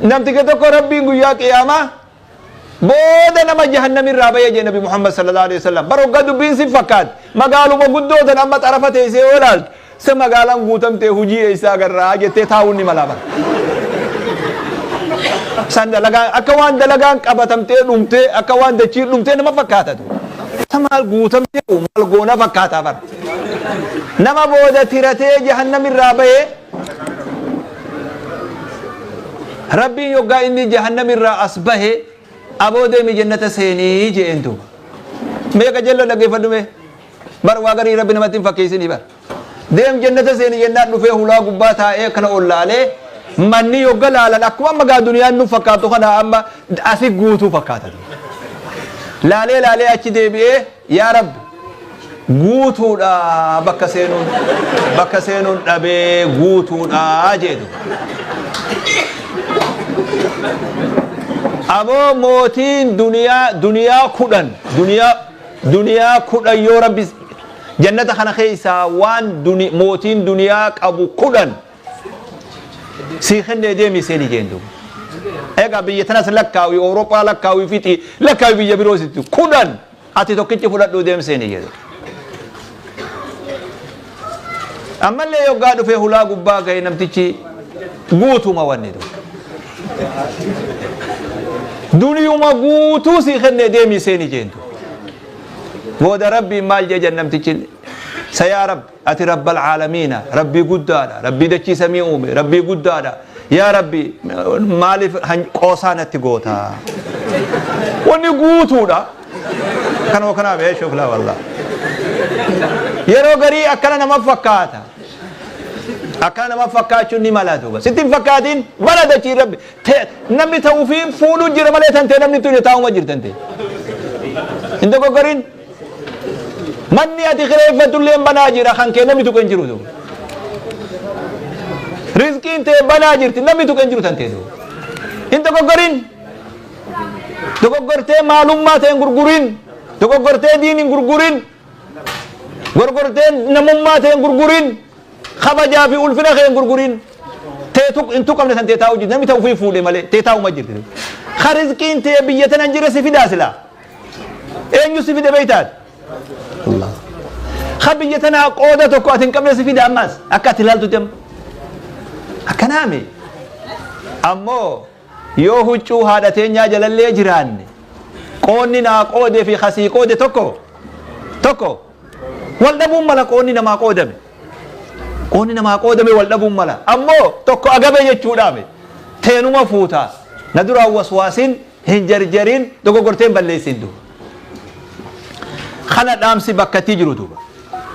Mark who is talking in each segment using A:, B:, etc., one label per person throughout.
A: Namticha tokko Rabbiin guyyaa qiyaamaa booda nama jahannamirraa bahee jee Nabi Muhammad sallallahu alaihi wasallam. Bar hoggaa dubbiin si fakkaatti. Magaaluma guddoo tan amma xarafa teessee yoo ilaaltu se magaalaan guutamtee hujii eessaa agarraa jettee taa'uun ni malaa bara. San dalagaan akka waan dalagaan qabatamtee dhumtee, akka waan dachiin dhumtee nama fakkaatatu. Sa maal guutamtee maal goona fakkaataa bara. Nama booda tiratee jahannamirraa bahee, Rabbiin yoggaa inni jahannamirraa as bahe, "Aboo, deemi, jannata seenii," je'een duuba. Mee qajeelloo dhaggeeffadhu mee. Bar waa garii Rabbi namatti hin fakkeessinii bar. "Deem, jannata seeni," jennaan dhufee hulaa gubbaa taa'ee akkana ol laalee, manni yogga laalan akkuma amma gaa duniyaan nu fakkaattu kana amma asi guutuu fakkaata. Laalee laalee achi deebi'ee, "Yaa Rabbi, guutuudha, bakka seenuun dhabee, guutuudha," jedhu. Aboo, mootiin duniyaa 10, duniyaa 10 yoo Rabbi jannata kana keessaa waan mootiin duniyaa qabu 10 sii kennee, "Deemii seeni," jeen duuba. Egaa biyya tanas lakkaawii, Awurooppaa lakkaawii, fixii lakkaawii, biyya biroo sitti 10 ati tokkichi fudhadhuu deem seeni jedhu. Ammallee yoggaa dhufee hulaa gubbaa ga'e, namtichi guutuma wanni duuba. "Duniyuma guutuu sii kennee, deemii seeni," jeen duuba. Booda Rabbiin maal jedhan namtichi? Sa yaa Rabbi, ati rabbal caalamiina, Rabbii guddaadha, Rabbii dachii samii uume, Rabbii guddaadha. Yaa Rabbi, maaliif qoosaa natti goota? Wanni guutuudha. Kanuma kanaaf ee shuflaa wallah. Yeroo garii akkana nama fakkaata. Akkana nama fakkaachuun ni mala duuba. Sitti hin fakkaatin, bala dachii Rabbi. Namni ta'uufii fuudhuu jira malee tantee namni tuni taa'uma jirtan ta'e. Hin dogoggorin. Manni ati kireeffatullee banaa jira, kan kee namni tuqe hin jiru duuba. Rizqiin ta'e banaa jirti, namni tuqe hin jiru tan ta'e duuba. Hin dogoggorin. Dogoggortee maalummaa ta'e hin gurgurin. Dogoggortee diin hin gurgurin. Gorgortee namummaa ta'e hin gurgurin. Kabajaa fi ulfina kee hin gurgurin. Teetu hin tuqamne san tee taa'u jirti. Namni ta'u ofii fuudhe malee tee taa'uma jirti. Ka rizqiin ta'e biyya tana hin jirre si fidaa silaa. Eenyu si fide beektaati? Allah. Ka biyya tanaa qooda tokko ati hin qabne si fida ammas akka ati ilaaltutti amma. Akkanaami. Ammoo yoo huccuu haadha teenyaa jalallee jiraanne, qoonni naa qoode fi kasii qoode tokko tokko, wal dhabuun mala. Qoonni namaa qoodame, qoonni namaa qoodame wal dhabuun mala. Ammoo tokko agabe jechuudhaame teenuma fuutaa na duraan waswaasin hin jarjarin, dogoggorteen balleessin duuba. Kana dhaamsi bakkatti jiru duuba.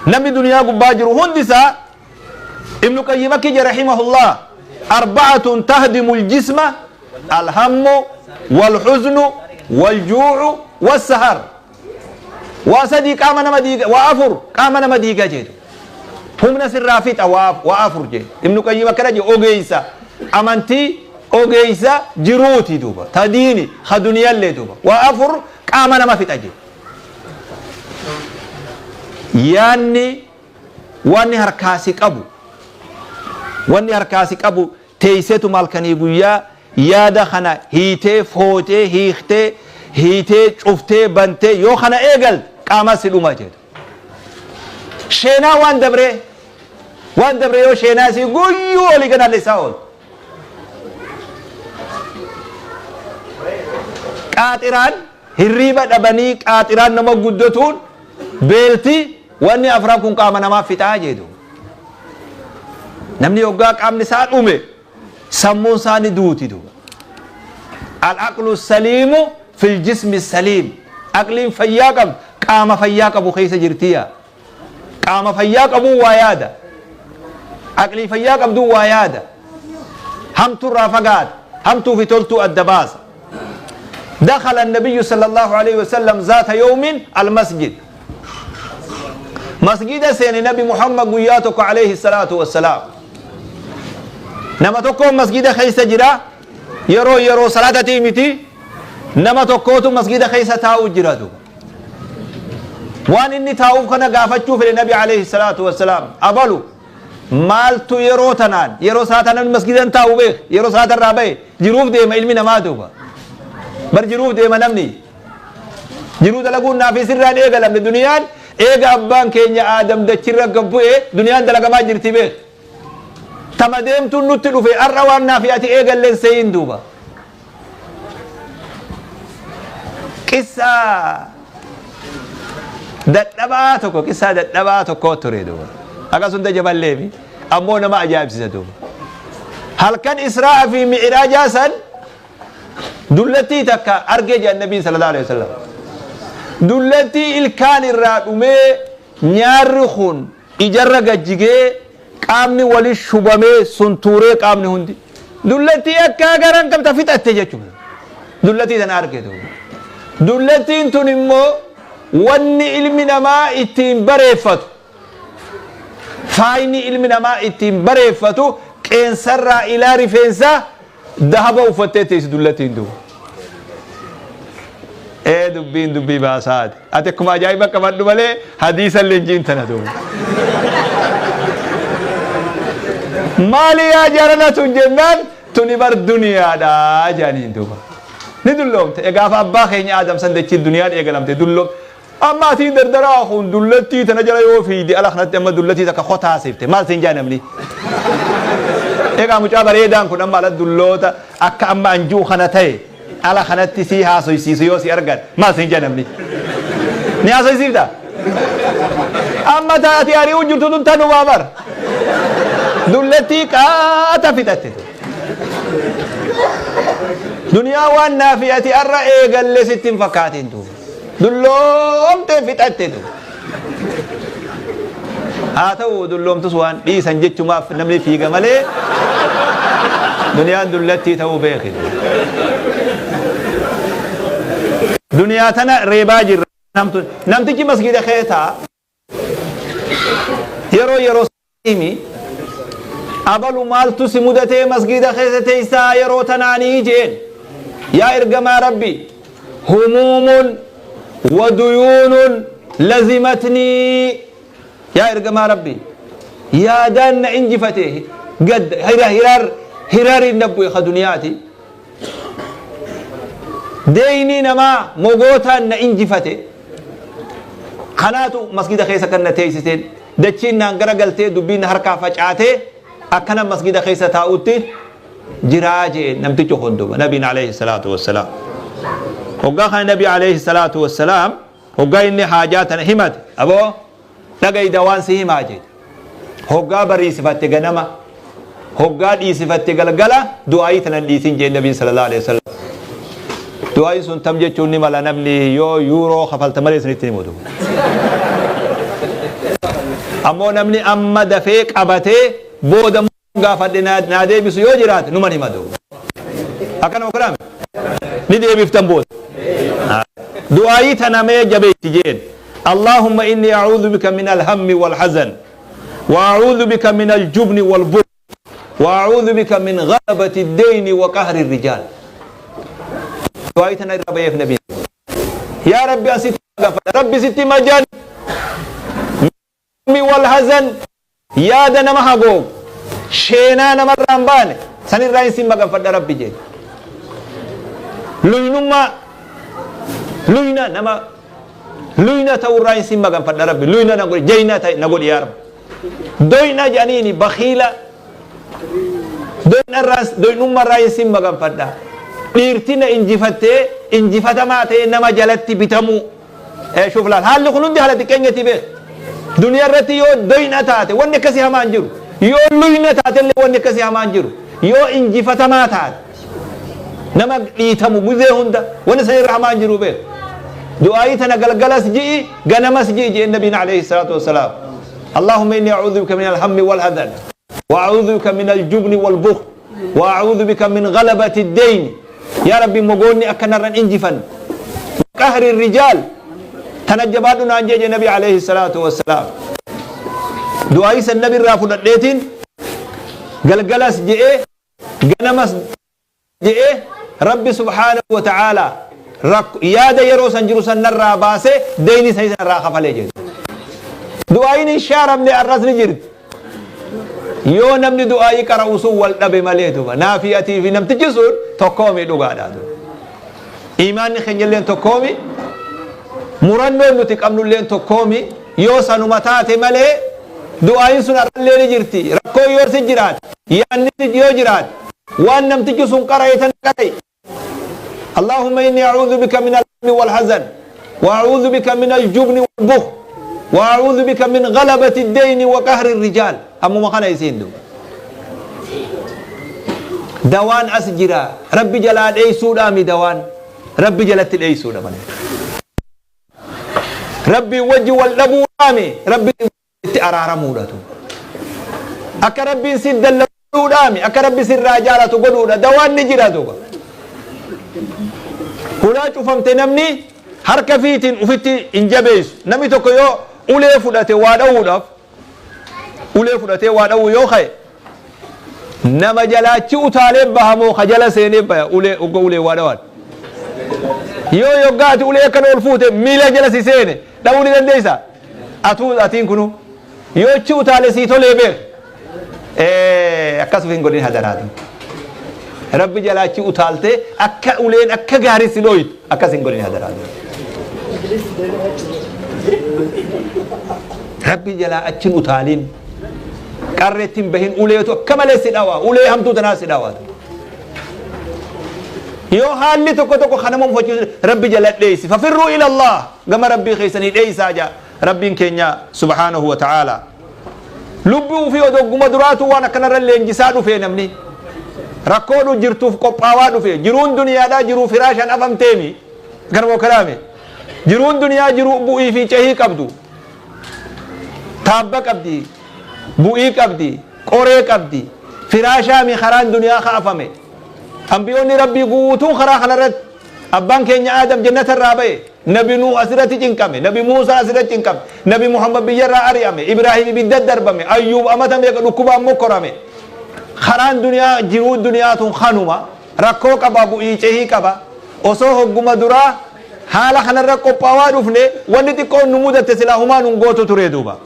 A: Namni duniyaa gubbaa jiru hundi isaa, Ibnu Qayyim akki jedhe rahimahullah: "Arba'atun tahdimu aljisma: alhammu walhuznu waljuucu wassahar." Waa sadii qaama nama diiga, waa afur qaama nama diiga jedhu, humna sirraa fixa waa afur jedhe Ibnu Qayyim. Akkana jedhe, ogeeysa amantii, ogeeysa jiruuti duuba, ta diini ha duniyallee duuba. Waa afur qaama nama fixa jedhe. Yaanni wanni harkaasi qabu, wanni harkaasi qabu, teeysetu malkanii guyyaa yaada kana hiitee footee, hiiktee, hiitee, cuftee, bantee yoo kana eegalte qaama si dhuma jedhu. Sheenaa waan dabree, waan dabre yoo sheenaa si guyyuu olii gad isaa ooltu, qaaxiraan hirriiba dhabanii, qaaxiraan nama guddatuun, beelti, wanni afran kun qaama namaa fixaa jedhu. Namni yoggaa qaamni isaa dhume sammuun isaa ni duuti duuba. Al-aqlu saliimu fil jismi saliim. Aqliin fayyaa qabdu qaama fayyaa qabu keessa jirtiya. Qaama fayyaa qabuu waa yaada. Aqlii fayyaa qabduu waa yaada. Hamtuurraa fagaata. Hamtuu fi toltuu adda baasa. دخل النبي صلى الله عليه وسلم ذات يوم المسجد. مسجد سين نبي محمد guyyaa عليه الصلاة والسلام. Nama tokko masgida keessa jira. Yeroo yeroo salaatatii miti, nama tokkootu masgida keessa taa'u jira duuba. Waan inni taa'uuf kana gaafachuu fedhe nabi alayhi salaatu wassalaam. Abalu Maaltu yeroo tanaan yeroo saataa namni masgiida hin taa'u beek, yeroo saata irraa bahe jiruuf deema ilmi namaa duuba. Bar jiruuf deema namni. Jiruu dalaguun naaf isirraan eegalamne. Duniyaan eega abbaan keenya Aadam dachirra gad bu'e duniyaan dalagamaa jirti beek. Tama deemtuun nutti dhufe har'a waan naafi ati eegalleen seeyin duuba. Qissaa dadhabaa tokko, qissaa dadhabaa tokko ture duuba. Akkas hunda jaballeefi ammoo nama ajaa'ibsiisa duuba. Halkan Israa'a fi Mi'iraajaa san dullattii takka argee jedhan Nabiin sallallahu alaihi wasallam. Dullattii ilkaan irraa dhumee, nyaarri kun ijarra gad jigee, qaamni wali shubamee suntuuree, qaamni hundi. Dullattii akkaa garan qabta fixatte jechuudha. Dullattii tana arge duuba. Dullattiin tun immoo wanni ilmi namaa ittiin bareeffatu, faayni ilmi namaa ittiin bareeffatu, qeensarraa ilaa rifeensaa dahaba uffattee teessi dullattiin duuba. Ee, dubbiin dubbii baasaati. Ati akkuma ajaa'iba qabadhu malee hadiisa leenjiin tana duuba. Maali yaa jarana tun jennaan, tuni bar duniyaadha jedhaniin duuba. Ni dulloomte. Gaafa abbaa keenya Aadam san dachiin duniyaan eegalamte dulloom. Amma atiin dardaraa kun dullattii tana jala yoo fiigde, ala kanatti amma dullattii takka kotaasifte maal siin jaa namni? Egaa mucaa bareedaan kun amma ala dulloota akka amma anjuu kana ta'e ala kanatti sii haasoysiisu yoo si argan maal siin jaa namni? Ni haasoysiifta? Amma ati ari'uu jirtu tun tanumaa bar. Dullattii qaata fixatte. Duniyaa waan naafi ati arra eegalle sitti hin fakkaatin duuba. Dulloomtee fixatte duuba. Haa ta'u, dulloomtus waan dhiisan jechumaaf namni fiiga malee duniyaan dullattii ta'uu beeki. Duniyaa tana reebaa jirra. Namtichi masgiida kee ta'a. Yeroo yeroo himi, abalu maaltu si mudatee masgiida keessa teessaa yeroo tanaanii jeen. Yaa ergamaa Rabbi, humuumun wa duyuunun lazimatnii. Yaa ergamaa Rabbi, yaadaan na injifate, gadda hiraar hiraariin na bu'e ka duniyaati. Deeynii namaa mogootaan na injifate. Kanaatu masgida keessa kan na teessiseen, dachiin naan gara galtee, dubbiin na harkaa facaatee akkana masgida keessa taa'utti jiraa jee namtichi kun duuba. Nabiin alayhi salaatu wassalaam hoggaa kana, nabi alayhi salaatu wassalaam hoggaa inni haajaa tana himate, aboo dhagayda waan si himaa jee, hoggaa bariisifatte ganama, hoggaa dhiisifatte galgala, du'aayii tana hin dhiisin jee nabiin sallallahu alaihi wasallam. Du'aayiin sun tam jechuun ni mala, namni yoo yuuroo kafalta malee isinitti ni mutu. Ammoo namni amma dafee qabatee booda gaafadhe naa deebisu yoo jiraate numan hima duuba. Akkanuma godhame ni deebiftan booda. Du'aayii tana mee jabeessi jeen. Allahumma inni a'uudhu bika min alhammi wal hazan wa a'uudhu bika min aljubni wal bukhl wa a'uudhu bika min ghalabati ad-dayni wa qahri ar-rijaal. Du'aayii tana irra bayeef nabiin. Yaa Rabbi, an sitti gaafadha. Rabbi sitti majan. Hammi wal hazan, yaada nama hagoogu, sheenaa namarraa hin baane sanirraa hin sin maganfadha Rabbi jee. Luynummaa, luyna, nama luyna ta'urraa hin sin maganfadha Rabbi, luyna na godhi, jayna ta'e na godhi yaa Rabbi. Doyna jedhaniini bakhiila, doyna irraa, doynummaa irraa hin sin maganfadha. Dhiirti na injifattee injifatamaa ta'e nama jalatti bitamuu. Ee, shuuf laal, haalli kun hundi haala xiqqeenyati beek. Duniyaa irratti yoo doyna taate wanni akkasii hamaa hin jiru. Yoo luyna taate illee wanni akkasii hamaa hin jiru. Yoo injifatamaa taate, nama dhiitamu guzee hunda, wanni san irra hamaa hin jiru beek. Du'aayii tana galgalas ji'i ganamas ji'i jeen nabiin alayhi salaatu wassalaam. Allahumma inni a'uudhu bika min alhammi wal hadan wa a'uudhu bika min aljubni wal bukhl wa a'uudhu bika min ghalabati ad-dayn. Yaa Rabbi, mogoonni akka narra hin injifanne, qahri rijaal tana jabaadhu naan jee nabi alayhi salaatu wassalaam. Du'aayii san nabi irraa fudhadheetiin galgalas je'ee ganamas je'ee, Rabbi subhaanahu wa ta'ala yaada yeroo san jiru san narraa baasee deeyni san narraa kafalee jedhe. Du'aayiin hin shaaramne arras ni jirti. Yoo namni du'aayii qara'u sun wal dhabe malee duba naafii atii fi namtichi sun tokkoomi dhugaadha duba. Iimaanni keenyalleen tokkoomi, murannoon nuti qabnulleen tokkoomi. Yoo sanuma taate malee du'aayin sun har'allee ni jirti. Rakkoo yoo si jiraate, yaanni si yoo jiraate, waan namtichi sun qara'e tan qara'i. Allahumma inni a'uudhu bika min al-hammi wal hazan wa a'uudhu bika min al-jubni wal bukhl wa a'uudhu bika min ghalabati ad-dayni wa qahri ar-rijal. Ammuma kana isiin duba. Dawaan as jira. Rabbi jalaa dheeysuudhaami dawaan. Rabbi jalatti dheeysuudha malee. Rabbiin wajji wal dhabuudhaami, Rabbi itti araaramuudhatu. Akka Rabbiin si dallanuudhaami, akka Rabbi sirraa jaalatu godhuudha. Dawaan ni jira duuba. Hulaa cufamte namni harka fiitiin ufitti hin jabeessu. Namni tokko yoo ulee fudhate waa dha'uudhaaf, ulee fudhatee waa dha'uu yoo ka'e, nama jalaachi utaalee baha moo ka jala seenee baya ulee ogga ulee waa dhawaan? Yoo yoggaa ati ulee akkana ol fuute miila jala si seene, dha'uu ni dandeessaa? Atuu atiin kunu yoo achi utaale sii tolee beek. Akkas of hin godhin hadaraatu. Rabbi jalaa achi utaaltee akka uleen akka gaarii si dhooytu akkas hin godhin hadaraatu. Rabbi jalaa achi hin utaalin. Qarreetti hin bahin, uleetu akka malee si dhawa, ulee hamtuu tanaa si dhawa. Yoo haalli tokko tokko kan nama mufachiisu, Rabbi jala dheeysi. Fafirruu ila Allah, gama Rabbii keessanii dheeysaa jaa Rabbiin keenya subhaanahu wa ta'ala. Lubbuu ofii odogguma duraatu waan akkanarra leenjisaa dhufee, namni rakkoodhu jirtuuf qophaawaa dhufe. Jiruun duniyaadhaa jiruu firaashaan afamteemi kanuma kalaame. Jiruun duniyaa jiruu bu'ii fi cehii qabdu, taabba qabdi, bu'ii qabdi, qoree qabdi. Firaashaami karaan duniyaa kaafame. Ambiyoonni Rabbii guutuun karaa kanarratti, abbaan keenya Aadam jannata irraa ba'e, Nabi Nuuh asirratti cinqame, Nabi Muusaa asirratti cinqame, Nabi Muhammad biyyarraa ari'ame, Ibraahim ibidda darbame, Ayyuub amata meeqa dhukkubaan mokkorame. Karaan duniyaa, jiruu duniyaa tun kanuma rakkoo qaba, bu'ii cehii qaba. Osoo hogguma duraa haala kanarra qophaawaa dhufne, wanni xiqqoon nu mudatte silaa humaa nun gootu ture duuba.